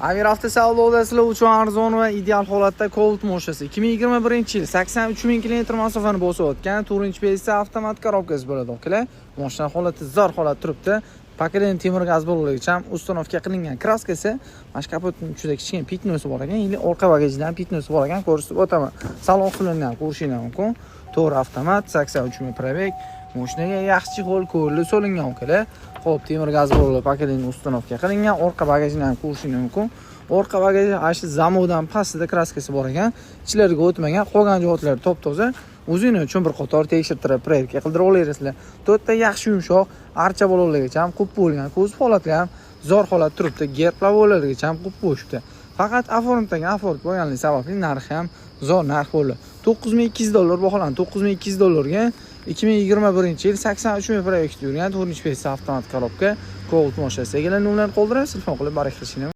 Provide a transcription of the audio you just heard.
Amir Avto savdoda sizlar uchun arzon va ideal holatda Colt mashinasi, 2021-yil, 83 ming kilometr masofani bosib o'tgan, to'rtinchi PS, avtomat korobkasi bo'ladi, akalar. Mashina holati zo'r holat turibdi. Поколение temir gaz ballonligicha ham установка qilingan. Краска si mana shu kapotning uchida kichkina пятно si bor ekan или orqa bagajida ham пятно si bor ekan, ko'rsatib o'taman. Salon qismini ham ko'rishinglar mumkin. To'g'ri, avtomat, 83 ming пробег. Mashinaga yaxshi чехол ko'rilib solingan, akalar. Xo'p, temir gaz ballonli, поколение установка qilingan. Orqa bagajini ham ko'rishinglar mumkin. Orqa bagaji ana shu замок dan pastida краска si bor ekan. Ichlariga o'tmagan, qolgan jihatlari top-toza. O'zinglar uchun bir qator tekshirtirib, проверка qildirib olaverasizlar. To'rtta yaxshi yumshoq archa balonlargacha ham qo'yib bo'lgan. Kuzov holatlari ham zo'r holat turibdi. Герб lavolargacha ham qo'yib qo'yishibdi. Faqat оформить оформить bo'lganligi sababli narxi ham zo'r narx bo'ldi. 9200 dollar baholandi. 9200 dollarga 2021-yil, 83 ming пробег yurgan, 4 PS, avtomat korobka Colt mashinasi. Egalar nomerlarini qoldiramiz, telefon qilib baraka qilishinglar.